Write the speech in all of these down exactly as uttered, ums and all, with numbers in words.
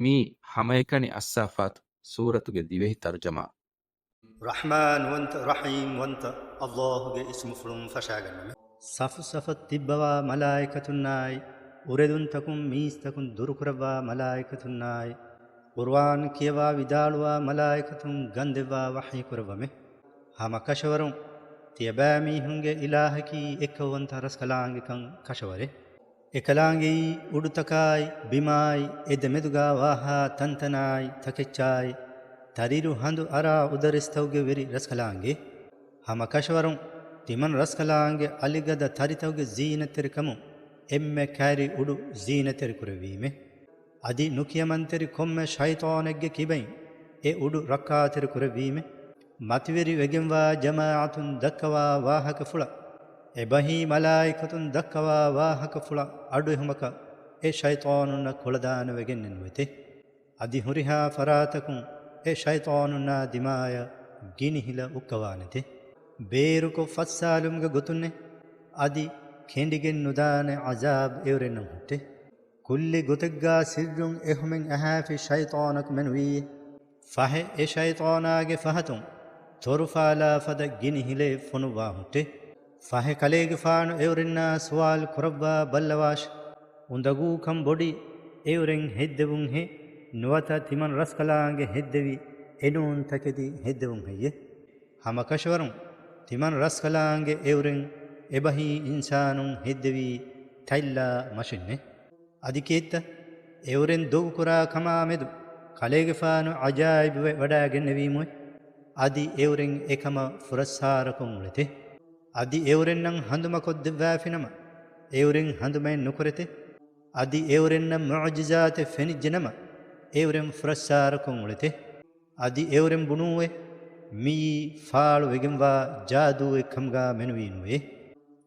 މީ ހަމައެކަނި އައްސާފާތު ސޫރަތުގެ ދިވެހި ތަރުޖަމާ. ރަޙްމާންވަންތަ، ރަޙީމްވަންތަ އައްލާހުގެ އިސްމުފުޅުން ފަށާގަންނަމެ. ސަފު ސަފަށް ތިއްބަވާ މަލާއިކަތުންނާއި، އުރެދުންތަކުން މީސްތަކުން ދުރުކުރައްވާ މަލާއިކަތުންނާއި، ޤުރުއާން ކިޔަވާ ވިދާޅުވާ މަލާއިކަތުން ގަންދެއްވާ ވަޙީ ކުރައްވަމެ. ހަމަ ކަށަވަރުން ތިޔަބައިމީހުންގެ އިލާހަކީ އެއްކައުވަންތަ ރަސްކަލާނގެކަން ކަށަވަރޭ. އެކަލާނގެއީ އުޑުތަކާއި ބިމާއި އެ ދެމެދުގާ ވާހާ ތަންތަނާއި ތަކެއްޗާއި ތަރިރު ހަނދު އަރާ އުދަރެސްތަކުގެ ވެރި ރަސްކަލާނގެ. ހަމަ ކަށަވަރުން ތިމަން ރަސްކަލާނގެ އަލިގަދަ ތަރިތަކުގެ ޒީނަތްތެރިކަމުން އެންމެ ކައިރި އުޑު ޒީނަތްތެރި ކުރެއްވީމެ. އަދި ނުކިޔަމަންތެރި ކޮންމެ ޝައިޠާނެއްގެ ކިބައިން އެ އުޑު ރައްކާތެރި ކުރެއްވީމެ. މަތިވެރި ވެގެންވާ ޖަމާޢަތުން ދައްކަވާ ވާހަކަފުޅަށް، އެބަހީ މަލާއިކަތުން ދައްކަވާ ވާހަކަފުޅަށް އަޑުއެހުމަކަށް އެ ޝައިޠާނުންނަށް ކޮޅަދާނަވެގެންނެއް ނުވެތެ. އަދި ހުރިހާ ފަރާތަކުން އެ ޝައިޠާނުންނާ ދިމާޔަށް ގިނިހިލަ އުއްކަވާނެތެ. ބޭރުކޮށް ފައްސާލުމުގެ ގޮތުންނެއް، އަދި ކެނޑިގެން ނުދާނެ ޢަޒާބް އެއުރެންނަށް ހުއްޓެ. ކުއްލި ގޮތެއްގާ ސިއްރުން އެހުމެއް އަހާފި ޝައިޠާނަކު މެނުވީ، ފަހެ އެ ޝައިޠާނާގެ ފަހަތުން ތޮރުފާލާ ފަދަ ގިނި ހިލައެއް ފޮނުއްވާ ހުއްޓެ. ފަހެ ކަލޭގެފާނު އެއުރެންނާ ސުވާލު ކުރައްވާ ބައްލަވާށި، އުނދަގޫކަން ބޮޑީ އެއުރެން ހެއްދެވުން ހޭ، ނުވަތަ ތިމަން ރަސްކަލާނގެ ހެއްދެވި އެނޫން ތަކެތި ހެއްދެވުން ހެއްޔެ؟ ހަމަ ކަށަވަރުން ތިމަން ރަސްކަލާނގެ އެއުރެން އެބަހީ އިންސާނުން ހެއްދެވީ ތަތްލާ މަށިންނެ. އަދި ކިއެއްތަ؟ އެއުރެން ދޮގުކުރާ ކަމާ މެދު ކަލޭގެފާނު ޢަޖާއިބުވެ ވަޑައިގެންނެވީމުއެ. އަދި އެއުރެން އެކަމަށް ފުރައްސާރަކޮށް އުޅެތެ. އަދި އެއުރެންނަށް ހަނދުމަކޮށްދެއްވާފިނަމަ، އެއުރެން ހަނދުމައެއް ނުކުރެތެ. އަދި އެއުރެންނަށް މުޢުޖިޒާތެއް ފެނިއްޖެނަމަ، އެއުރެން ފުރައްސާރަކޮށް އުޅެތެ. އަދި އެއުރެން ބުނޫއެ، މިއީ ފާޅުވެގެންވާ ޖާދޫއެއް ކަމުގާ މެނުވީނުވޭ.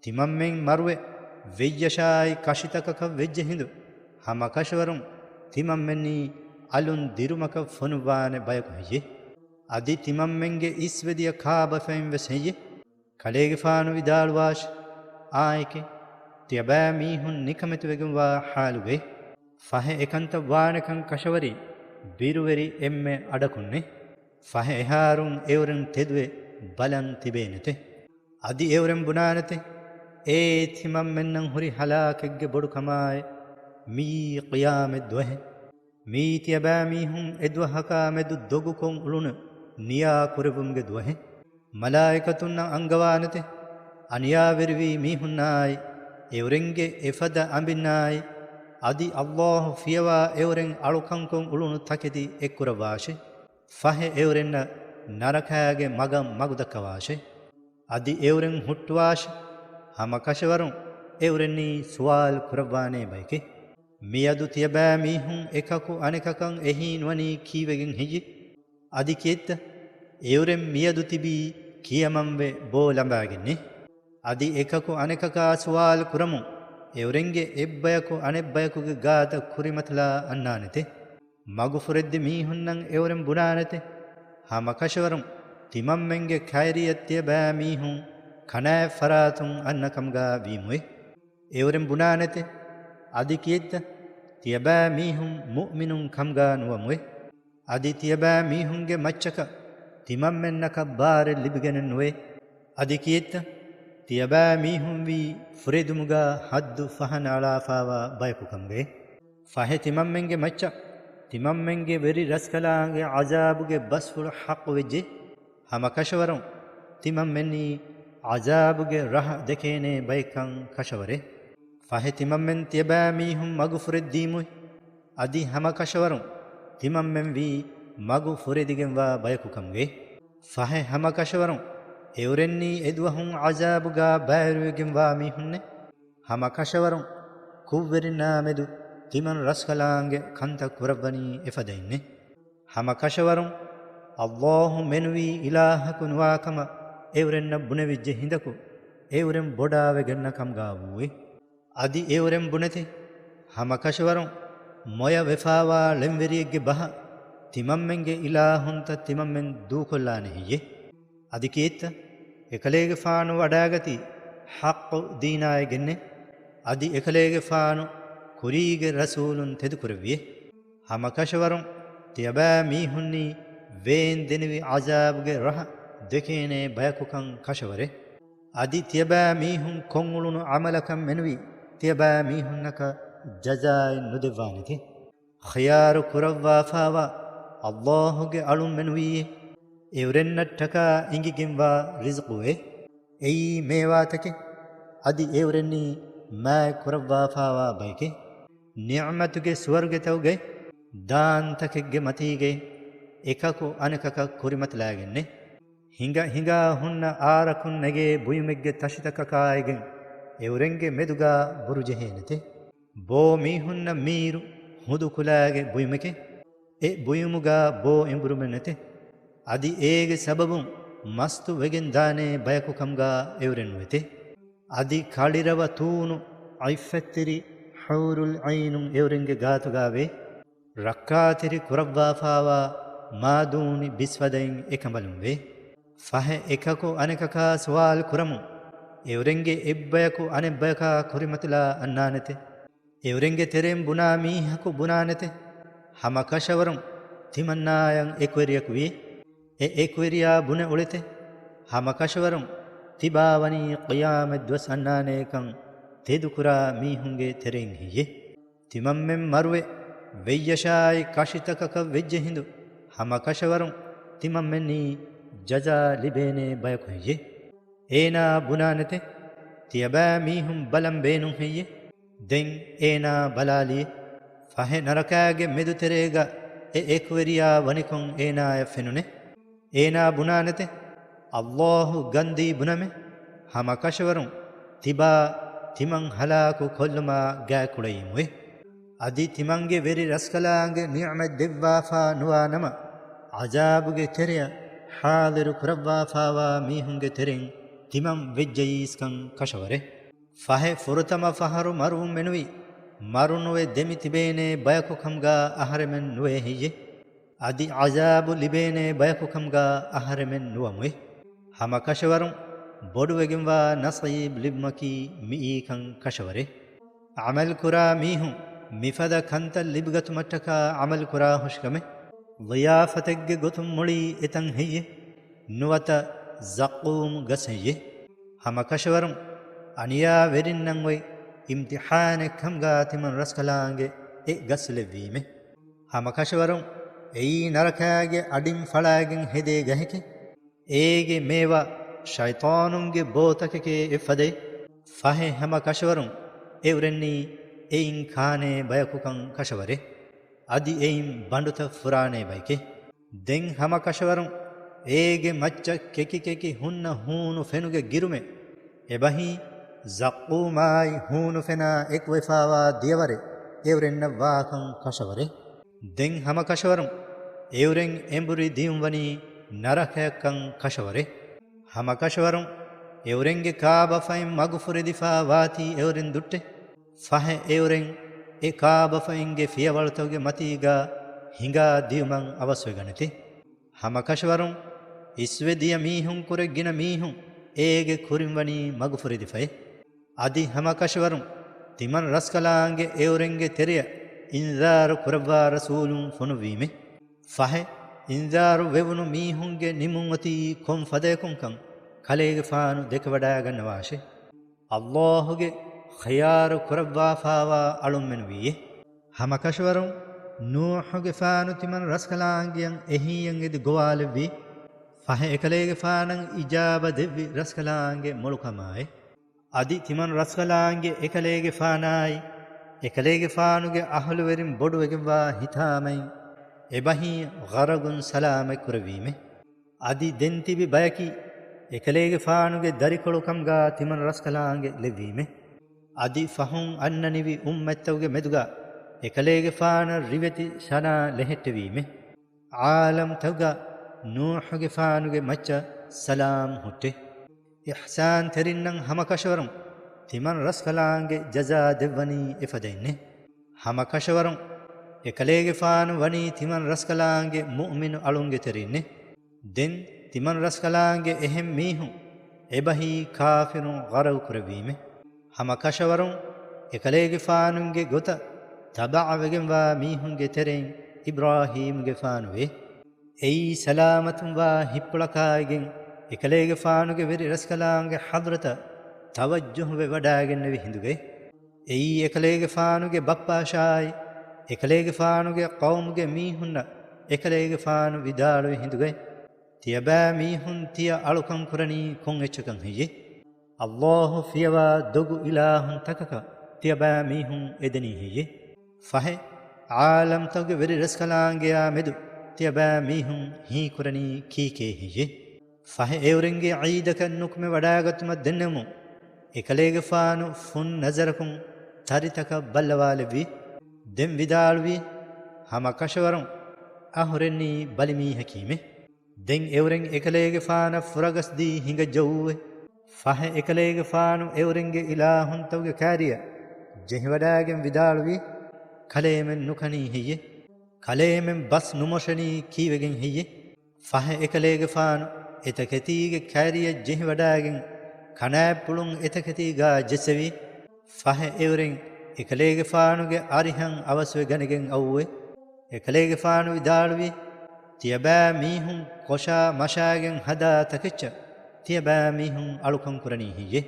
ތިމަންމެން މަރުވެ، ވެއްޔަށާއި ކަށިތަކަކަށް ވެއްޖެ ހިނދު، ހަމަ ކަށަވަރުން ތިމަންމެންނީ އަލުން ދިރުމަކަށް ފޮނުއްވާނެ ބަޔަކު ހެއްޔެ؟ އަދި ތިމަންމެންގެ އިސްވެދިޔަ ކާބަފައިން ވެސް ހެއްޔެ؟ ކަލޭގެފާނު ވިދާޅުވާށި، އާނއެކޭ، ތިޔަބައިމީހުން ނިކަމެތިވެގެންވާ ޙާލުގައި. ފަހެ އެކަންތައް ވާނެކަން ކަށަވަރީ ބިރުވެރި އެންމެ އަޑަކުންނޭ. ފަހެ އެހާރުން އެއުރެން ތެދުވެ ބަލަން ތިބޭނެތެ. އަދި އެއުރެން ބުނާނެތެ، އޭ ތިމަންމެންނަށް ހުރި ހަލާކެއްގެ ބޮޑު ކަމާއޭ، މިއީ ޤިޔާމަތް ދުވަހެއް. މިއީ ތިޔަބައިމީހުން އެދުވަހަކާ މެދު ދޮގުކޮށް އުޅުނު ނިޔާ ކުރެއްވުމުގެ ދުވަހެއް. މަލާއިކަތުންނަށް އަންގަވާނެތެ، އަނިޔާވެރިވީ މީހުންނާއި، އެއުރެންގެ އެފަދަ އަނބިންނާއި، އަދި އައްލާހު ފިޔަވާ އެއުރެން އަޅުކަންކޮށް އުޅުނު ތަކެތި އެއްކުރައްވާށި. ފަހެ އެއުރެންނަށް ނަރަކާގެ މަގަށް މަގުދައްކަވާށި. އަދި އެއުރެން ހުއްޓުވާށި. ހަމަ ކަށަވަރުން އެއުރެންނީ ސުވާލު ކުރައްވާނޭ ބަޔެކޭ. މިއަދު ތިޔަބައިމީހުން އެކަކު އަނެކަކަށް އެހީނުވަނީ ކީއްވެގެން ހެއްޔެ؟ އަދި ކިއެއްތަ؟ އެއުރެން މިއަދު ތިބީ ކިޔަމަންވެ ބޯ ލަނބާގެންނޭ. އަދި އެކަކު އަނެކަކާ ސުވާލު ކުރަމުން އެއުރެންގެ އެއްބަޔަކު އަނެއްބަޔަކުގެ ގާތަށް ކުރިމަތިލާ އަންނާނެތެ. މަގުފުރެއްދި މީހުންނަށް އެއުރެން ބުނާނެތެ، ހަމަ ކަށަވަރުން ތިމަންމެންގެ ކައިރިއަށް ތިޔަބައިމީހުން ކަނާތް ފަރާތުން އަންނަ ކަމުގާ ވީމުއެ. އެއުރެން ބުނާނެތެ، އަދި ކިއެއްތަ؟ ތިޔަބައިމީހުން މުއުމިނުން ކަމުގާ ނުވަމުއެ. އަދި ތިޔަބައިމީހުންގެ މައްޗަކަށް ތިމަންމެންނަކަށް ބާރެއް ލިބިގެނެއް ނުވޭ. އަދި ކިއެއްތަ؟ ތިޔަބައިމީހުންވީ ފުރެދުމުގާ ހައްދު ފަހަނައަޅާފާވާ ބަޔަކު ކަމުގައި. ފަހެ ތިމަންމެންގެ މައްޗަށް ތިމަންމެންގެ ވެރި ރަސްކަލާނގެ ޢަޒާބުގެ ބަސްފުޅު ޙައްޤުވެއްޖެ. ހަމަ ކަށަވަރުން ތިމަންމެންނީ ޢަޒާބުގެ ރަހަ ދެކޭނޭ ބައެއްކަން ކަށަވަރޭ. ފަހެ ތިމަންމެން ތިޔަބައިމީހުން މަގު ފުރެއްދީމުއެ. އަދި ހަމަ ކަށަވަރުން ތިމަންމެންވީ މަގު ފުރެދިގެންވާ ބަޔަކު ކަމުގައި. ފަހެ ހަމަ ކަށަވަރުން އެއުރެންނީ އެދުވަހުން ޢަޒާބުގާ ބައިވެރިވެގެންވާ މީހުންނޭ. ހަމަ ކަށަވަރުން ކުށްވެރިންނާ މެދު ތިމަން ރަސްކަލާނގެ ކަންތައް ކުރައްވަނީ އެފަދައިންނޭ. ހަމަ ކަށަވަރުން އައްލާހު މެނުވީ އިލާހަކު ނުވާކަމަށް އެއުރެންނަށް ބުނެވިއްޖެ ހިނދަކު، އެއުރެން ބޮޑާވެގަންނަ ކަމުގާ ވޫއެ. އަދި އެއުރެން ބުނެތި، ހަމަ ކަށަވަރުން މޮޔަ ވެފާވާ ޅެންވެރިއެއްގެ ބަހަށް ތިމަންމެންގެ އިލާހުންތައް ތިމަންމެން ދޫކޮށްލާނެ ހެއްޔެ؟ އަދި ކިއެއްތަ؟ އެކަލޭގެފާނު ވަޑާގަތީ ޙައްޤު ދީނާއި ގެންނެ. އަދި އެކަލޭގެފާނު ކުރީގެ ރަސޫލުން ތެދުކުރެއްވިއެ. ހަމަކަށަވަރުން ތިޔަބައިމީހުންނީ ވޭންދެނިވި ޢަޒާބުގެ ރަހަ ދެކޭނޭ ބަޔަކުކަން ކަށަވަރޭ. އަދި ތިޔަބައިމީހުން ކޮށްއުޅުނު ޢަމަލަކަށް މެނުވީ ތިޔަބައިމީހުންނަކަށް ޖަޒާއެއް ނުދެއްވާނެތެ. ޚިޔާރު ކުރައްވާފާވާ ﷲ ގެ އަޅުންމެނުވީއޭ، އެއުރެންނަށްޓަކާ އިނގިގެންވާ ރިޒްޤުއޭ. އެއީ މޭވާތަކެއް، އަދި އެއުރެންނީ މާތް ކުރައްވާފާވާ ބަޔެކޭ. ނިޢުމަތުގެ ސުވަރުގެތަކުގައި ދާންތަކެއްގެ މަތީގައި އެކަކު އަނެކަކަށް ކުރިމަތިލައިގެންނޭ. ހިނގަ ހިނގާ ހުންނަ އާރަކުން ނެގޭ ބުއިމެއްގެ ތަށިތަކަކާއިގެން އެއުރެންގެ މެދުގާ ބުރުޖެހޭނެތެ. ބޯ މީހުންނަށް މީރު ހުދު ކުލައިގެ ބުއިމެކޭ. އެ ބުއިމުގާ ބޯ އެނބުރުމެއް ނެތެ. އަދި އޭގެ ސަބަބުން މަސްތު ވެގެން ދާނޭ ބަޔަކު ކަމުގާ އެއުރެން ނުވެތެ. އަދި ކަޅިރަވަ ތޫނު ޢިއްފަތްތެރި ޙޫރުލް ޢައިނުން އެއުރެންގެ ގާތުގާވޭ. ރައްކާތެރި ކުރައްވާފާވާ މާދޫނި ބިސްފަދައިން އެކަނބަލުން ވޭ. ފަހެ އެކަކު އަނެކަކާ ސުވާލު ކުރަމުން އެއުރެންގެ އެއްބަޔަކު އަނެއްބަޔަކާ ކުރިމަތިލާ އަންނާނެތެ. އެއުރެންގެ ތެރެއިން ބުނާ މީހަކު ބުނާނެތެ. ހަމަކަށަވަރުން ތިމަންނާޔަށް އެކުވެރިޔަކު ވިޔޭ. އެ އެކުވެރިޔާ ބުނެ އުޅެތެ. ހަމަކަށަވަރުން ތިބާވަނީ ޤިޔާމަތް ދުވަސް އަންނާނޭކަން ތެދުކުރާ މީހުންގެ ތެރެއިން ހެއްޔޭ؟ ތިމަންމެން މަރުވެ، ވެއްޔަށާއި ކަށިތަކަކަށް ވެއްޖެ ހިނދު، ހަމަކަށަވަރުން ތިމަންމެންނީ ޖަޒާ ލިބޭނޭ ބަޔަކު ހެއްޔޭ؟ އޭނާ ބުނާނެތެ، ތިޔަބައި މީހުން ބަލަން ބޭނުން ހެއްޔޭ؟ ދެން އޭނާ ބަލާލިއޭ. ފަހެ ނަރަކާގެ މެދުތެރޭގަ އެ އެކުވެރިޔާ ވަނިކޮން އޭނާޔަށް ފެނުނޭ. އޭނާ ބުނާނެތެ، ﷲ ގަންދީ ބުނަމޭ، ހަމަކަށަވަރުން ތިބާ ތިމަން ހަލާކު ކޮށްލުމާ ގާތް ކުޅައީމުއޭ. އަދި ތިމަންގެ ވެރި ރަސްކަލާނގެ ނިޢުމަތް ދެއްވާފާ ނުވާ ނަމަ، ޢަޒާބުގެ ތެރެއަށް ޙާޟިރު ކުރައްވާފާވާ މީހުންގެ ތެރެއިން ތިމަން ވެއްޖައީސްކަން ކަށަވަރޭ. ފަހެ ފުރަތަމަ ފަހަރު މަރުވުން މެނުވީ، މަރުނުވެ ދެމި ތިބޭނޭ ބަޔަކު ކަމުގާ އަހަރެމެން ނުވޭ ހެއްޔޭ؟ އަދި ޢަޒާބު ލިބޭނޭ ބަޔަކު ކަމުގާ އަހަރެމެން ނުވަމުއޭ. ހަމަކަށަވަރުން ބޮޑުވެގެންވާ ނަޞީބު ލިބުމަކީ މިއީކަން ކަށަވަރޭ. ޢަމަލުކުރާ މީހުން މިފަދަ ކަންތައް ލިބިގަތުމަށްޓަކާ ޢަމަލުކުރާ ހުށިކަމެއް. ޟިޔާފަތެއްގެ ގޮތުން މުޅީ އެތަން ހެއްޔޭ؟ ނުވަތަ ޒައްޤޫމު ގަސް ހެއްޔޭ؟ ހަމަކަށަވަރުން އަނިޔާވެރިންނަށް އޮތް އިމްތިޙާނެއް ކަމުގާ ތިމަން ރަސްކަލާނގެ އެ ގަސް ލެއްވީމޭ. ހަމަކަށަވަރުން އެއީ ނަރަކާގެ އަޑިން ފަޅާގެން ހެދޭ ގަހެކޭ. އޭގެ މޭވާ ޝައިޠާނުންގެ ބޯތަކެކޭ އެއްފަދައި. ފަހެ ހަމަކަށަވަރުން އެއުރެންނީ އެއިން ކާނޭ ބަޔަކުކަން ކަށަވަރޭ. އަދި އެއިން ބަނޑުތައް ފުރާނޭ ބަޔެކޭ. ދެން ހަމަކަށަވަރުން އޭގެ މައްޗަށް ކެކި ކެކި ހުންނަ ހޫނު ފެނުގެ ގިރުމެއް އެބަހީ، ޒައްޤޫމާއި ހޫނު ފެނާ އެކުވެފާވާ ދިޔަވަރެއް އެއުރެންނަށް ވާކަން ކަށަވަރޭ. ދެން ހަމަކަށަވަރުން އެއުރެން އެނބުރި ދިޔުން ވަނީ ނަރަކަޔަށްކަން ކަށަވަރޭ. ހަމަކަށަވަރުން އެއުރެންގެ ކާބަފައިން މަގުފުރެދިފާ ވާތީ އެއުރެން ދުއްޓެ. ފަހެ އެއުރެން އެ ކާބަފައިންގެ ފިޔަވަޅުތަކުގެ މަތީގާ ހިނގާ ދިޔުމަށް އަވަސްވެގަނެތި. ހަމަކަށަވަރުން އިސްވެ ދިޔަ މީހުން ކުރެ ގިނަ މީހުން އޭގެ ކުރިން ވަނީ މަގުފުރެދިފައި. އަދި ހަމަކަށަވަރުން ތިމަން ރަސްކަލާނގެ އެއުރެންގެ ތެރެއަށް އިންޒާރު ކުރައްވާ ރަސޫލުން ފޮނުއްވީމެ. ފަހެ އިންޒާރު ވެވުނު މީހުންގެ ނިމުން އޮތީ ކޮން ފަދަޔަކުންކަން ކަލޭގެފާނު ދެކެވަޑައިގަންނަވާށެ. ﷲ ގެ ޚިޔާރު ކުރައްވާފާވާ އަޅުންމެނުވީއޭ. ހަމަކަށަވަރުން ނޫޙުގެފާނު ތިމަން ރަސްކަލާނގެއަށް އެހީއަށް އެދި ގޮވާލެއްވީ. ފަހެ އެކަލޭގެފާނަށް އިޖާބަ ދެއްވި ރަސްކަލާނގެ މޮޅުކަމާއި. އަދި ތިމަން ރަސްކަލާނގެ އެކަލޭގެފާނާއި، އެކަލޭގެފާނުގެ އަހުލުވެރިން ބޮޑުވެގެންވާ ހިތާމައިން އެބަހީ ޣަރަގުން ސަލާމަތް ކުރެއްވީމެ. އަދި ދެން ތިބި ބަޔަކީ އެކަލޭގެފާނުގެ ދަރިކޮޅު ކަމުގާ ތިމަން ރަސްކަލާނގެ ލެއްވީމެ. އަދި ފަހުން އަންނަނިވި އުއްމަތްތަކުގެ މެދުގާ އެކަލޭގެފާނަށް ރިވެތި ޝަނާ ލެހެއްޓެވީމެ. ޢާލަމްތަކުގާ ނޫޙުގެފާނުގެ މައްޗަށް ސަލާމް ހުއްޓެ. އިޙްސާންތެރިންނަށް ހަމަކަށަވަރުން ތިމަން ރަސްކަލާނގެ ޖަޒާ ދެއްވަނީ އެފަދައިންނޭ. ހަމަކަށަވަރުން އެކަލޭގެފާނު ވަނީ ތިމަން ރަސްކަލާނގެ މުއުމިނު އަޅުންގެ ތެރެއިންނޭ. ދެން ތިމަން ރަސްކަލާނގެ އެހެން މީހުން އެބަހީ ކާފިރުން ޣަރަގު ކުރެއްވީމެ. ހަމަކަށަވަރުން އެކަލޭގެފާނުގެ ގޮތަށް ތަބަޢަވެގެންވާ މީހުންގެ ތެރެއިން އިބްރާހީމްގެފާނުވޭ. އެއީ ސަލާމަތުންވާ ހިތްޕުޅަކާއިގެން އެކަލޭގެފާނުގެ ވެރި ރަސްކަލާނގެ ޙަޟްރަތަށް ތަވައްޖުހުވެ ވަޑާގެންނެވި ހިނދުގައި. އެއީ އެކަލޭގެފާނުގެ ބައްޕާޝާއި އެކަލޭގެފާނުގެ ޤައުމުގެ މީހުންނަށް އެކަލޭގެފާނު ވިދާޅުވި ހިނދުގައި. ތިޔަބައިމީހުން ތިޔަ އަޅުކަން ކުރަނީ ކޮން އެއްޗަކަށް ހެއްޔެ؟ ﷲ ފިޔަވާ ދޮގު އިލާހުންތަކަކަށް ތިޔަބައިމީހުން އެދެނީ ހެއްޔެ؟ ފަހެ، ޢާލަމްތަކުގެ ވެރި ރަސްކަލާނގެޔާ މެދު ތިޔަބައިމީހުން ހީކުރަނީ ކީކޭ ހެއްޔެ؟ ފަހެ އެއުރެންގެ ޢީދަކަށް ނުކުމެ ވަޑާގަތުމަށް ދެންނެވުމުން، އެކަލޭގެފާނު ފުން ނަޒަރަކުން ތަރިތަކަށް ބައްލަވާލެއްވި. ދެން ވިދާޅުވީ، ހަމަ ކަށަވަރުން އަހުރެންނީ ބަލިމީހަކީމެ. ދެން އެއުރެން އެކަލޭގެފާނަށް ފުރަގަސްދީ ހިނގައްޖައޫވެ. ފަހެ އެކަލޭގެފާނު އެއުރެންގެ އިލާހުންތަކުގެ ކާރިޔަށް ޖެހިވަޑާގެން ވިދާޅުވީ، ކަލޭމެން ނުކަނީ ހެއްޔެ؟ ކަލޭމެން ބަސް ނުމޮށަނީ ކީވެގެން ހެއްޔެ؟ ފަހެ އެކަލޭގެފާނު އެތަކެތީގެ ކާރިޔަށް ޖެހިވަޑާގެން ކަނާތްޕުޅުން އެތަކެތީގާ ޖެއްސެވީ. ފަހެ އެއުރެން އެކަލޭގެފާނުގެ އަރިހަށް އަވަސްވެ ގަނެގެން އައުއެ. އެކަލޭގެފާނު ވިދާޅުވީ، ތިޔަބައިމީހުން ކޮށާ މަށާގެން ހަދާ ތަކެއްޗަށް ތިޔަބައިމީހުން އަޅުކަން ކުރަނީ ހެއްޔެ؟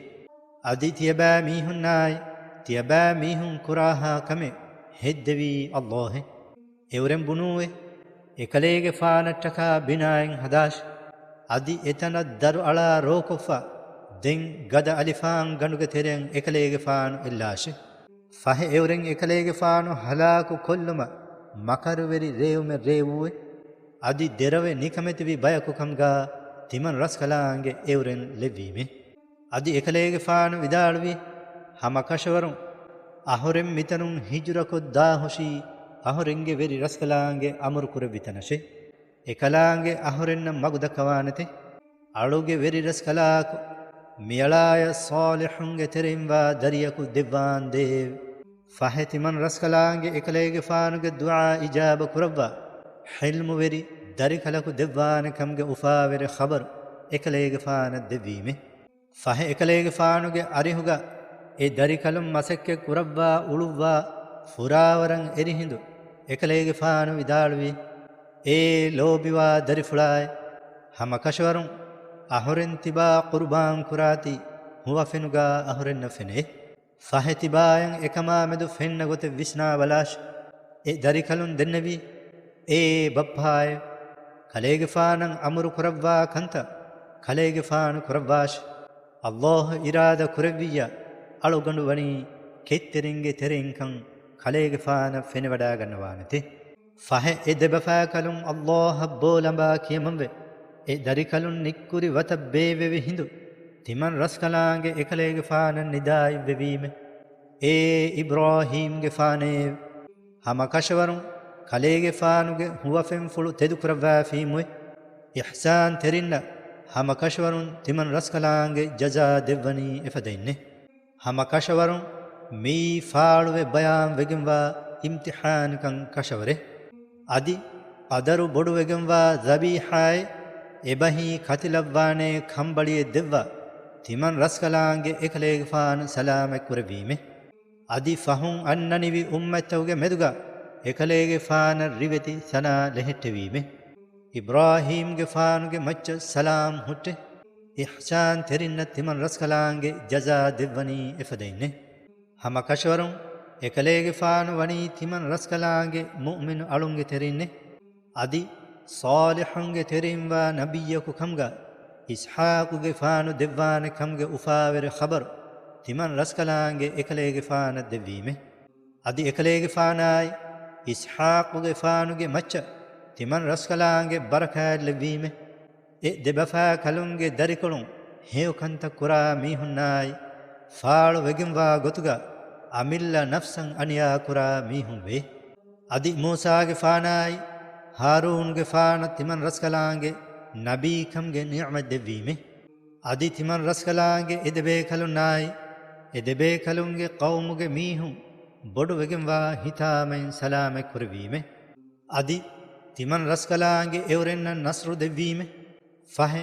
އަދި ތިޔަބައިމީހުންނާއި ތިޔަބައިމީހުން ކުރާހާ ކަމެއް ހެއްދެވީ ﷲ އޭ. އެއުރެން ބުނޫއެ، އެކަލޭގެފާނަށްޓަކާ ބިނާއެއް ހަދާށި. އަދި އެތަނަށް ދަރުއަޅާ ރޯކޮށްފަ، ދެން ގަދަ އަލިފާން ގަނޑުގެ ތެރެއަށް އެކަލޭގެފާނު އެއްލާށި. ފަހެ އެއުރެން އެކަލޭގެފާނު ހަލާކު ކޮށްލުމަށް މަކަރުވެރި ރޭވުމެއް ރޭވުއެ. އަދި ދެރަވެ ނިކަމެތިވި ބަޔަކު ކަމުގާ ތިމަން ރަސްކަލާނގެ އެއުރެން ލެއްވީމެ. އަދި އެކަލޭގެފާނު ވިދާޅުވީ، ހަމަ ކަށަވަރުން އަހުރެން މިތަނުން ހިޖުރަކޮށް ދާހުށީ އަހުރެންގެ ވެރި ރަސްކަލާނގެ އަމުރު ކުރެއްވި ތަނަށެ. އެކަލާނގެ އަހުރެންނަށް މަގު ދައްކަވާނެތެ. އަޅުގެ ވެރި ރަސްކަލާކޮ، މިއަޅާޔަށް ޞާލިޙުންގެ ތެރެއިންވާ ދަރިޔަކު ދެއްވާން ދޭވެ. ފަހެ ތިމަން ރަސްކަލާނގެ އެކަލޭގެފާނުގެ ދުޢާ އިޖާބަ ކުރައްވާ، ޙިލްމުވެރި ދަރިކަލަކު ދެއްވާނެ ކަމުގެ އުފާވެރި ޚަބަރު އެކަލޭގެފާނަށް ދެއްވީމެ. ފަހެ އެކަލޭގެފާނުގެ އަރިހުގަ އެ ދަރިކަލުން މަސައްކަތް ކުރައްވާ އުޅުއްވާ ފުރާވަރަށް އެރި ހިނދު އެކަލޭގެފާނު ވިދާޅުވީ، އޭ ލޯބިވާ ދަރިފުޅާއޭ، ހަމަ ކަށަވަރުން އަހުރެން ތިބާ ޤުރުބާން ކުރާތީ ހުވަފެނުގާ އަހުރެންނަށް ފެނޭ. ފަހެ ތިބާޔަށް އެކަމާމެދު ފެންނަ ގޮތެއް ވިސްނާބަލާށި. އެ ދަރިކަލުން ދެންނެވީ، އޭ ބައްޕާއޭ، ކަލޭގެފާނަށް އަމުރު ކުރައްވާ ކަންތައް ކަލޭގެފާނު ކުރައްވާށި. ﷲ އިރާދަ ކުރެއްވިއްޔާ، އަޅުގަނޑު ވަނީ ކެތްތެރިންގެ ތެރެއިންކަން ކަލޭގެފާނަށް ފެނިވަޑާގަންނަވާނެތެ. ފަހެ އެ ދެބަފާކަލުން ﷲ އަށް ބޯލަނބާ ކިޔަމަންވެ، އެ ދަރިކަލުން ނިއްކުރި ވަތަށް ބޭއްވެވި ހިނދު، ތިމަން ރަސްކަލާނގެ އެކަލޭގެފާނަށް ނިދާއެއްވެވީމެ. އޭ އިބްރާހީމްގެފާނޭ، ހަމަ ކަށަވަރުން ކަލޭގެފާނުގެ ހުވަފެންފުޅު ތެދުކުރައްވާފީމުއެ. އިޙްސާންތެރިންނަށް ހަމަ ކަށަވަރުން ތިމަން ރަސްކަލާނގެ ޖަޒާ ދެއްވަނީ އެފަދައިންނެ. ހަމަ ކަށަވަރުން މިއީ ފާޅުވެ ބަޔާން ވެގެންވާ އިމްތިޙާންކަން ކަށަވަރެއް. އަދި ޤަދަރު ބޮޑުވެގެންވާ ޒަބީޙާއެއް އެބަހީ ކަތިލައްވާނޭ ކަނބަޅިއެއް ދެއްވާ ތިމަން ރަސްކަލާނގެ އެކަލޭގެފާނު ސަލާމަތް ކުރެއްވީމެ. އަދި ފަހުން އަންނަނިވި އުއްމަތްތަކުގެ މެދުގަ އެކަލޭގެފާނަށް ރިވެތި ސަނާ ލެހެއްޓެވީމެ. އިބްރާހީމްގެފާނުގެ މައްޗަށް ސަލާމް ހުއްޓެ، އިޙްސާން ތެރިންނަށް ތިމަން ރަސްކަލާނގެ ޖަޒާ ދެއްވަނީ އެފަދައިންނެ. ހަމަ ކަށަވަރުން އެކަލޭގެފާނު ވަނީ ތިމަން ރަސްކަލާނގެ މުއުމިނު އަޅުންގެ ތެރެއިންނެ. އަދި ޞާލިޙުންގެ ތެރެއިންވާ ނަބިއްޔަކު ކަމުގަ އިސްޙާޤުގެފާނު ދެއްވާނެ ކަމުގެ އުފާވެރި ޚަބަރު ތިމަން ރަސްކަލާނގެ އެކަލޭގެފާނަށް ދެއްވީމެ. އަދި އެކަލޭގެފާނާއި އިސްޙާޤުގެފާނުގެ މައްޗަށް ތިމަން ރަސްކަލާނގެ ބަރަކާތް ލެއްވީމެ. އެ ދެބަފާކަލުންގެ ދަރިކޮޅުން ހެޔޮ ކަންތައް ކުރާ މީހުންނާއި، ފާޅު ވެގެންވާ ގޮތުގަ އަމިއްލަ ނަފްސަށް އަނިޔާ ކުރާ މީހުން ވޭ. އަދި މޫސާގެފާނާއި، ހާރޫނުގެފާނަށް ތިމަން ރަސްކަލާނގެ ނަބީކަމުގެ ނިޢުމަތް ދެއްވީމެ. އަދި ތިމަން ރަސްކަލާނގެ އެދެބޭކަލުންނާއި، އެދެބޭކަލުންގެ ޤައުމުގެ މީހުން ބޮޑުވެގެންވާ ހިތާމައިން ސަލާމަތް ކުރެއްވީމެ. އަދި ތިމަން ރަސްކަލާނގެ އެއުރެންނަށް ނަޞްރު ދެއްވީމެ. ފަހެ،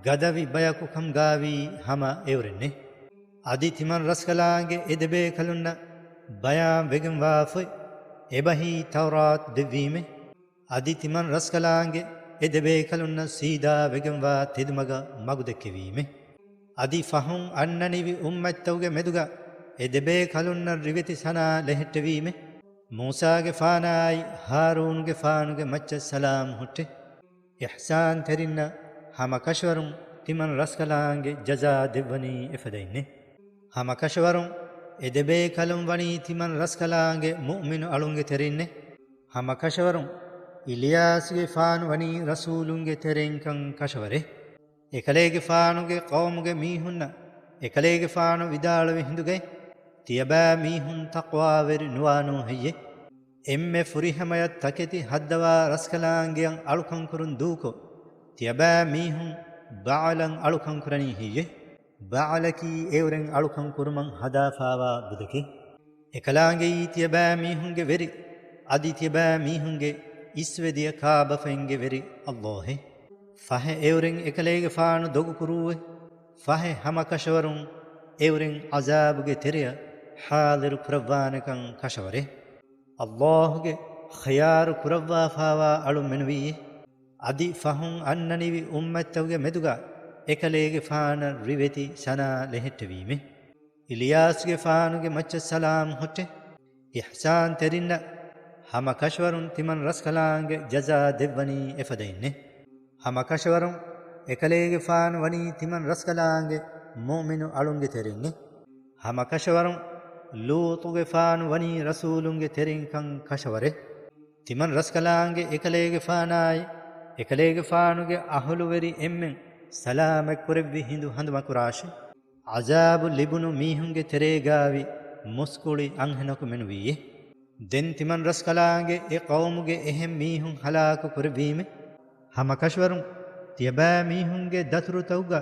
ގަދަވި ބަޔަކު ކަމުގާވީ ހަމަ އެއުރެންނެ. އަދި ތިމަން ރަސްކަލާނގެ އެދެބޭކަލުންނަށް ބަޔާން ވެގެންވާފައި، އެބަހީ ތައުރާތު ދެއްވީމެ. އަދި ތިމަން ރަސްކަލާނގެ އެ ދެބޭކަލުންނަށް ސީދާ ވެގެންވާ ތެދުމަގަށް މަގު ދެއްކެވީމެ. އަދި ފަހުން އަންނަނިވި އުއްމަތްތަކުގެ މެދުގަ އެ ދެބޭކަލުންނަށް ރިވެތި ސަނާ ލެހެއްޓެވީމެ. މޫސާގެފާނާއި ހާރޫނުގެފާނުގެ މައްޗަށް ސަލާމް ހުއްޓެ. އިޙްސާންތެރިންނަށް ހަމަކަށަވަރުން ތިމަން ރަސްކަލާނގެ ޖަޒާ ދެއްވަނީ އެފަދައިންނެ. ހަމަކަށަވަރުން އެ ދެބޭކަލުން ވަނީ ތިމަން ރަސްކަލާނގެ މުއުމިނު އަޅުންގެ ތެރެއިންނެ. ހަމަކަށަވަރުން އިލްޔާސްގެފާނު ވަނީ ރަސޫލުންގެ ތެރެއިންކަން ކަށަވަރެ. އެކަލޭގެފާނުގެ ޤައުމުގެ މީހުންނަށް އެކަލޭގެފާނު ވިދާޅުވި ހިނދުގައި، ތިޔަބައިމީހުން ތަޤްވާވެރި ނުވާނޫ ހެއްޔެ؟ އެންމެ ފުރިހަމަޔަށް ތަކެތި ހައްދަވާ ރަސްކަލާނގެއަށް އަޅުކަންކުރުން ދޫކޮށް، ތިޔަބައިމީހުން ބަޢަލަށް އަޅުކަންކުރަނީ ހެއްޔެ؟ ބަޢަލަކީ އެއުރެން އަޅުކަން ކުރުމަށް ހަދާފާވާ ބުދެކެ. އެކަލާނގެއީ ތިޔަބައިމީހުންގެ ވެރި، އަދި ތިޔަބައިމީހުންގެ އިސްވެދިޔަ ކާބަފައިންގެ ވެރި އައްލާހެ. ފަހެ އެއުރެން އެކަލޭގެފާނު ދޮގުކުރޫއެ. ފަހެ ހަމަކަށަވަރުން އެއުރެން ޢަޒާބުގެ ތެރެއަށް ޙާޟިރު ކުރައްވާނެކަން ކަށަވަރެ. އައްލާހުގެ ޚިޔާރު ކުރައްވާފާވާ އަޅުން މެނުވީއެ. އަދި ފަހުން އަންނަނިވި އުއްމަތްތަކުގެ މެދުގަ އެކަލޭގެފާނަށް ރިވެތި ސަނާ ލެހެއްޓެވީމެ. އިލްޔާސްގެފާނުގެ މައްޗަށް ސަލާމް ހުއްޓެ. އިޙްސާންތެރިންނަށް ހަމަކަށަވަރުން ތިމަން ރަސްކަލާނގެ ޖަޒާ ދެއްވަނީ އެފަދައިންނެ. ހަމަކަށަވަރުން އެކަލޭގެފާނު ވަނީ ތިމަން ރަސްކަލާނގެ މުއުމިނު އަޅުންގެ ތެރެއިންނެ. ހަމަކަށަވަރުން ލޫޠުގެފާނު ވަނީ ރަސޫލުންގެ ތެރެއިންކަން ކަށަވަރެ. ތިމަން ރަސްކަލާނގެ އެކަލޭގެފާނާއި އެކަލޭގެފާނުގެ އަހުލުވެރި އެންމެން ސަލާމަތްކުރެއްވި ހިނދު ހަނދުމަކުރާށި. ޢަޒާބު ލިބުނު މީހުންގެ ތެރޭގާވި މުސްކުޅި އަންހެނަކު މެނުވީއެ. ދެން ތިމަން ރަސްކަލާނގެ އެ ޤައުމުގެ އެހެން މީހުން ހަލާކު ކުރެއްވީމެ. ހަމަކަށަވަރުން ތިޔަބައިމީހުންގެ ދަތުރުތަކުގަ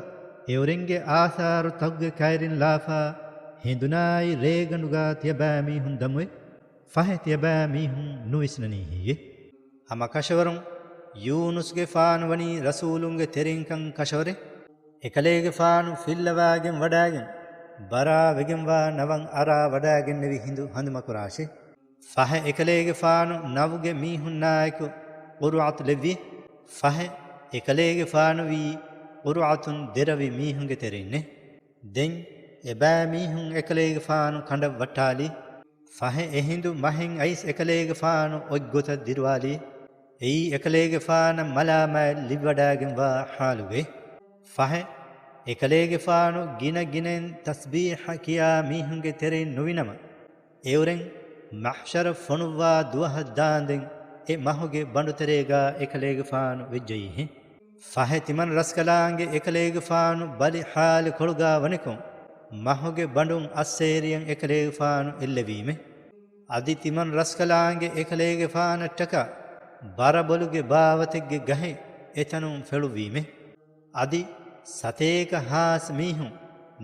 އެއުރެންގެ އާސާރުތަކުގެ ކައިރިން ލާފާ ހިނދުނާއި ރޭގަނޑުގަ ތިޔަބައިމީހުން ދަމުވެ. ފަހެ ތިޔަބައިމީހުން ނުވިސްނަނީ ހެއްޔެ؟ ހަމަކަށަވަރުން ޔޫނުސްގެފާނު ވަނީ ރަސޫލުންގެ ތެރެއިންކަން ކަށަވަރެ. އެކަލޭގެފާނު ފިއްލަވާގެން ވަޑާގެން، ބަރާވެގެންވާ ނަވަން އަރާ ވަޑާގެންނެވި ހިނދު ހަނދުމަކުރާށި. ފަހެ އެކަލޭގެފާނު ނަވުގެ މީހުންނާއެކު ޤުރުޢަތު ލެއްވި. ފަހެ އެކަލޭގެފާނު ވީ ޤުރުޢަތުން ދެރަވި މީހުންގެ ތެރެއިންނެ. ދެން އެބައިމީހުން އެކަލޭގެފާނު ކަނޑަށް ވައްޓާލި. ފަހެ އެހިނދު މަހެއް އައިސް އެކަލޭގެފާނު އޮތްގޮތަށް ދިރުވާލި. އެއީ އެކަލޭގެފާނަށް މަލާމާތް ލިބިވަޑާގެންވާ ޙާލުގައި. ފަހެ އެކަލޭގެފާނު ގިނަ ގިނައިން ތަސްބީޙަ ކިޔާ މީހުންގެ ތެރެއިން ނުވިނަމަ، އެއުރެން މަޙްޝަރަށް ފޮނުއްވާ ދުވަހަށް ދާންދެން އެ މަހުގެ ބަނޑުތެރޭގާ އެކަލޭގެފާނު ވެއްޖައީހެން. ފަހެ ތިމަން ރަސްކަލާނގެ އެކަލޭގެފާނު ބަލި ޙާލު ކޮޅުގާ ވަނިކޮށް، މަހުގެ ބަނޑުން އައްސޭރިއަށް އެކަލޭގެފާނު އެއްލެވީމެ. އަދި ތިމަން ރަސްކަލާނގެ އެކަލޭގެފާނަށްޓަކާ ބަރަބޮލުގެ ބާވަތެއްގެ ގަހެއް އެތަނުން ފެޅުއްވީމެ. އަދި ސަތޭކަ ހާސް މީހުން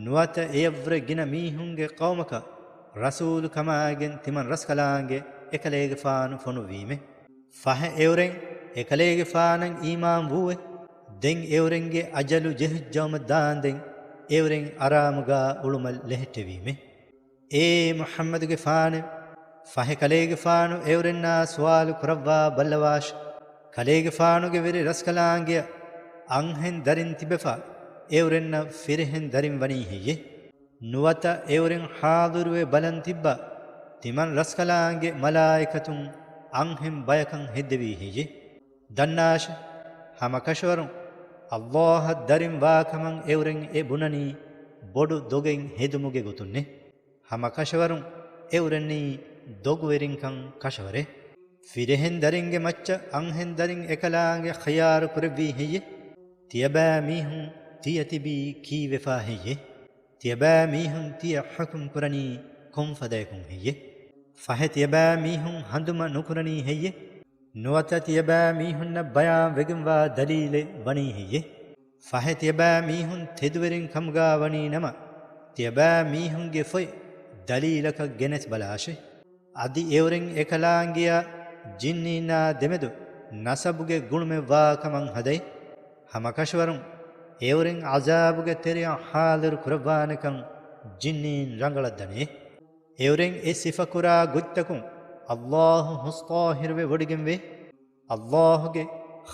ނުވަތަ އެޔަށްވުރެ ގިނަ މީހުންގެ ޤައުމަކަށް ރަސޫލު ކަމާގެން ތިމަން ރަސްކަލާނގެ އެކަލޭގެފާނު ފޮނުއްވީމެ. ފަހެ އެއުރެން އެކަލޭގެފާނަށް އީމާން ވޫއެ. ދެން އެއުރެންގެ އަޖަލު ޖެހިއްޖައުމަށް ދާންދެން އެއުރެން އަރާމުގާ އުޅުމަށް ލެހެއްޓެވީމެ. އޭ މުޙައްމަދުގެފާނެ! ފަހެ ކަލޭގެފާނު އެއުރެންނާ ސުވާލު ކުރައްވާ ބައްލަވާށި. ކަލޭގެފާނުގެ ވެރި ރަސްކަލާނގެއަށް އަންހެން ދަރިން ތިބެފަ އެއުރެންނަށް ފިރިހެން ދަރިން ވަނީ ހެއްޔެ؟ ނުވަތަ އެއުރެން ޙާޟިރުވެ ބަލަން ތިއްބަ ތިމަން ރަސްކަލާނގެ މަލާއިކަތުން އަންހެން ބަޔަކަށް ހެއްދެވީ ހެއްޔެ؟ ދަންނާށެ! ހަމަކަށަވަރުން އައްލާހަށް ދަރިން ވާކަމަށް އެއުރެން އެ ބުނަނީ ބޮޑު ދޮގެއް ހެދުމުގެ ގޮތުންނެ. ހަމަކަށަވަރުން އެއުރެންނީ ދޮގުވެރިންކަން ކަށަވަރެ. ފިރިހެން ދަރިންގެ މައްޗަށް އަންހެން ދަރިން އެކަލާނގެ ޚިޔާރު ކުރެއްވީ ހެއްޔެ؟ ތިޔަބައިމީހުން ތިޔަ ތިބީ ކީއްވެފާ ހެއްޔެ؟ ތިޔަބައިމީހުން ތިޔަ ޙުކުމް ކުރަނީ ކޮންފަދަޔަކުން ހެއްޔެ؟ ފަހެ ތިޔަބައިމީހުން ހަނދުމަ ނުކުރަނީ ހެއްޔެ؟ ނުވަތަ ތިޔަބައިމީހުންނަށް ބަޔާން ވެގެންވާ ދަލީލެއް ވަނީ ހެއްޔެ؟ ފަހެ ތިޔަބައިމީހުން ތެދުވެރިން ކަމުގާ ވަނީ ނަމަ، ތިޔަބައިމީހުންގެ ފޮތް ދަލީލަކަށް ގެނެސް ބަލާށެ. އަދި އެއުރެން އެކަލާނގެއާ ޖިންނީންނާ ދެމެދު ނަސަބުގެ ގުޅުމެއް ވާ ކަމަށް ހަދައި. ހަމަކަށަވަރުން އެއުރެން ޢަޒާބުގެ ތެރެއަށް ޙާޟިރު ކުރައްވާނެކަން ޖިންނީން ރަނގަޅަށް ދަނޭ. އެއުރެން އެ ސިފަކުރާ ގޮތްތަކުން އައްލާހު ހުސް ޠާހިރުވެ ވޮޑިގެންވޭ. އައްލާހުގެ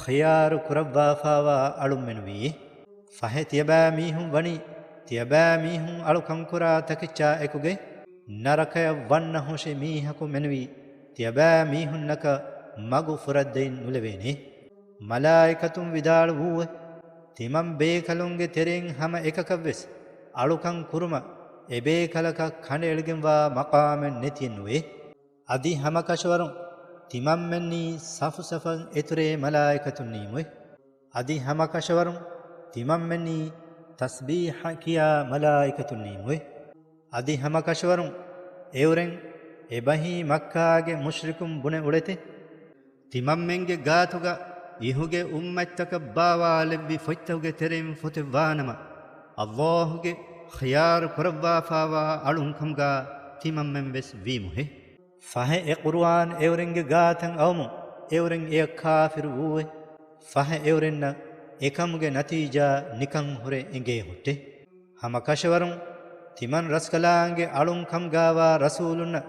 ޚިޔާރު ކުރައްވާފާވާ އަޅުންމެނުވީ. ފަހެ ތިޔަބައިމީހުން ވަނީ، ތިޔަބައިމީހުން އަޅުކަންކުރާ ތަކެއްޗާ އެކުގައި ނަރަކަޔަށް ވަންނަ ހުށި މީހަކު މެނުވީ، ތިޔަބައިމީހުންނަކަށް މަގު ފުރައްދައިން ނުލެވޭނެ. މަލާއިކަތުން ވިދާޅުވޫއެވެ. ތިމަން ބޭކަލުންގެ ތެރެއިން ހަމަ އެކަކަށްވެސް އަޅުކަން ކުރުމަށް އެބޭކަލަކަށް ކަނޑައެޅިގެންވާ މަޤާމެއް ނެތިއެއްނުވޭ. އަދި ހަމަކަށަވަރުން ތިމަންމެންނީ ސަފުސަފަށް އެތުރޭ މަލާއިކަތުންނީމުއެވެ. އަދި ހަމަކަށަވަރުން ތިމަންމެންނީ ތަސްބީޙަ ކިޔާ މަލާއިކަތުންނީމުއެވެ. އަދި ހަމަކަށަވަރުން އެއުރެން އެބަހީ މައްކާގެ މުޝްރިކުން ބުނެ އުޅެތެވެ. ތިމަންމެންގެ ގާތުގަ އިހުގެ އުއްމަތްތަކަށް ބާވާލެއްވި ފޮތްތަކުގެ ތެރެއިން ފޮތެއް ވާނަމަ، އައްލާހުގެ ޚިޔާރު ކުރައްވާފާވާ އަޅުން ކަމުގަ ތިމަންމެން ވެސް ވީމުއެވެ. ފަހެ އެ ޤުރުއާން އެއުރެންގެ ގާތަށް އައުމުން އެއުރެން އެއަށް ކާފިރު ވޫއެވެ. ފަހެ އެއުރެންނަށް އެކަމުގެ ނަތީޖާ ނިކަން ހުރެ އެނގޭ ހުއްޓެވެ. ހަމަކަށަވަރުން ތިމަން ރަސްކަލާނގެ އަޅުން ކަމުގައިވާ ރަސޫލުންނަށް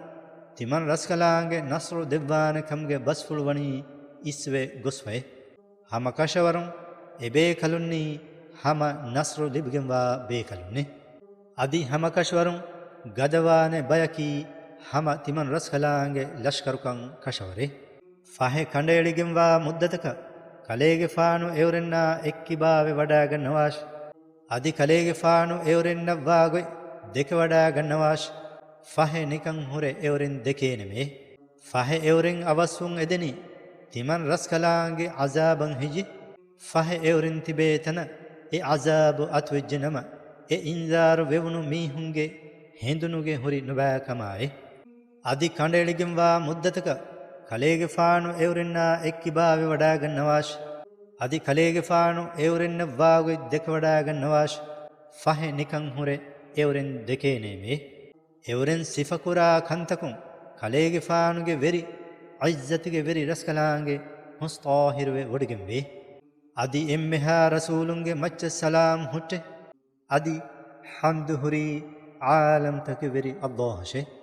ތިމަން ރަސްކަލާނގެ ނަޞްރު ދެއްވާނެ ކަމުގެ ބަސްފުޅު ވަނީ އިސްވެ ގޮސްފައެވެ. ހަމަކަށަވަރުން އެބޭކަލުންނީ ހަމަ ނަޞްރު ލިބިގެންވާ ބޭކަލުންނެވެ. އަދި ހަމަކަށަވަރުން ގަދަވާނެ ބަޔަކީ ހަމަ ތިމަން ރަސްކަލާނގެ ލަޝްކަރުކަން ކަށަވަރެވެ. ފަހެ ކަނޑައެޅިގެންވާ މުއްދަތަކަށް ކަލޭގެފާނު އެއުރެންނާ އެއްކިބާވެ ވަޑައިގަންނަވާށި. އަދި ކަލޭގެފާނު އެއުރެންނަށްވާގޮތް ދެކެވަޑައިގަންނަވާށި. ފަހެ ނިކަން ހުރެ އެއުރެން ދެކޭނެމެވެ. ފަހެ އެއުރެން އަވަސްވުން އެދެނީ ތިމަން ރަސްކަލާނގެ ޢަޒާބަށް ހެއްޔެވެ؟ ފަހެ އެއުރެން ތިބޭ ތަނަށް އެ ޢަޒާބު އަތުވެއްޖެ ނަމަ، އެ އިންޒާރު ވެވުނު މީހުންގެ ހެނދުނުގެ ހުރި ނުބައިކަމާއި. އަދި ކަނޑައެޅިގެންވާ މުއްދަތަކަށް ކަލޭގެފާނު އެއުރެންނާ އެއްކިބާވެ ވަޑައިގަންނަވާށި. އަދި ކަލޭގެފާނު އެއުރެންނަށްވާގޮތް ދެކެވަޑައިގަންނަވާށި. ފަހެ ނިކަން ހުރެ އެއުރެން ދެކޭނެމެވެ. އެއުރެން ސިފަކުރާ ކަންތަކުން ކަލޭގެފާނުގެ ވެރި، ޢިއްޒަތުގެ ވެރި ރަސްކަލާނގެ ހުސް ޠާހިރުވެ ވޮޑިގެންވޭ. އަދި އެންމެހާ ރަސޫލުންގެ މައްޗަށް ސަލާމް ހުއްޓެވެ. އަދި ޙަމްދު ހުރީ ޢާލަމްތަކުގެ ވެރި އައްލާހަށެވެ.